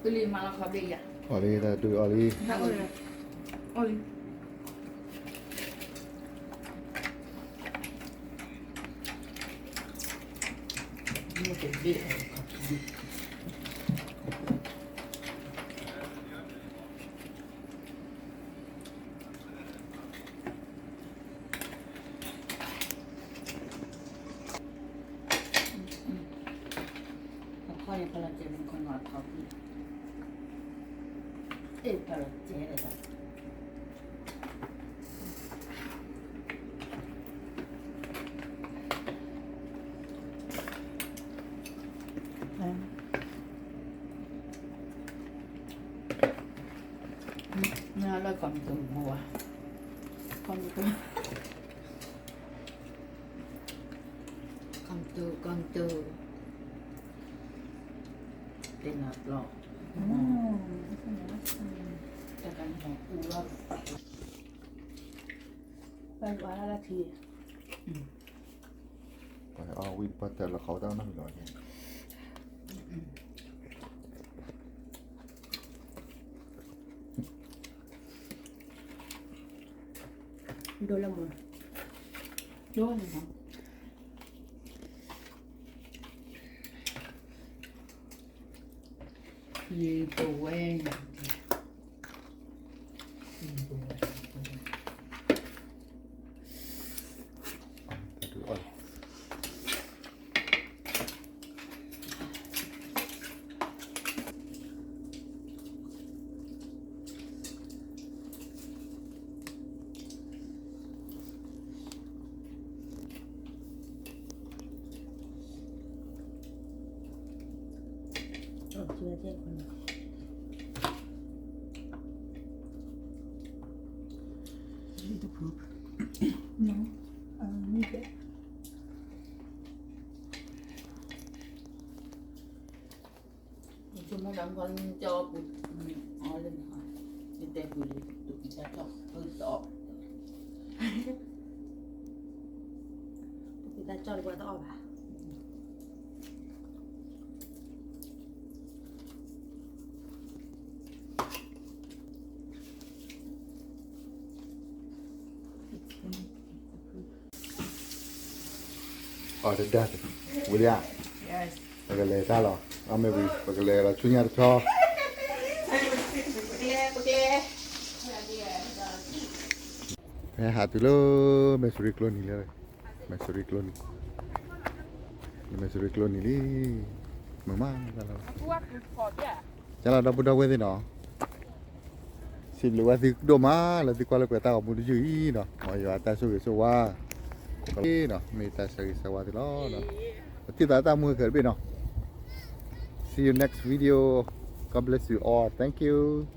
အီၣ်လံ တၢ်ဒုးအီၣ်လံ. ဝံၣ်ပှၢ်တၢၢ်လီၤခီတၢ်နီတမံၤလီၤ. ဒိလၢမူ, ဒိလၢမူ, ယပဝဲ, ယပဝဲ. အီၤတဒါ, ဝံၤလံဧါ, ပကလဲၤတၢ်လီၤ, အမ့ၢ်ဝံၤ ပကလဲၤလီၤဆူညါတဆီ, ဖဲဟးတုၤလၢ မဲၣ်စရံကျိနံၤလံ, မဲၣ်စရံကျိနံၤ, မဲၣ်စရံကျိနံၤလံ, မုာ်မး, ကလီၤဒီပုၢ်ဒီဝဲၢ်သ့ၣ်နီၤ, စံးဘျုးဝဲသုဒိၣ်မးလၢသုကွၢ်လၢပှဲၤတၢ်ဂီၤမူတယုၢ်အံၤနီၤ, မ်ယွၤတၢ်ဆိၣ်ဂ့ၤဆိၣ်ဝါ, မ့ၢ်တၢ်ဆၢဂ့ၤဆၢဝါသုလီၤ, ပထံၣ်သးတၢ်မူခဲတဘ့ၣ်နီၤ, see you next video, God bless you all, thank you.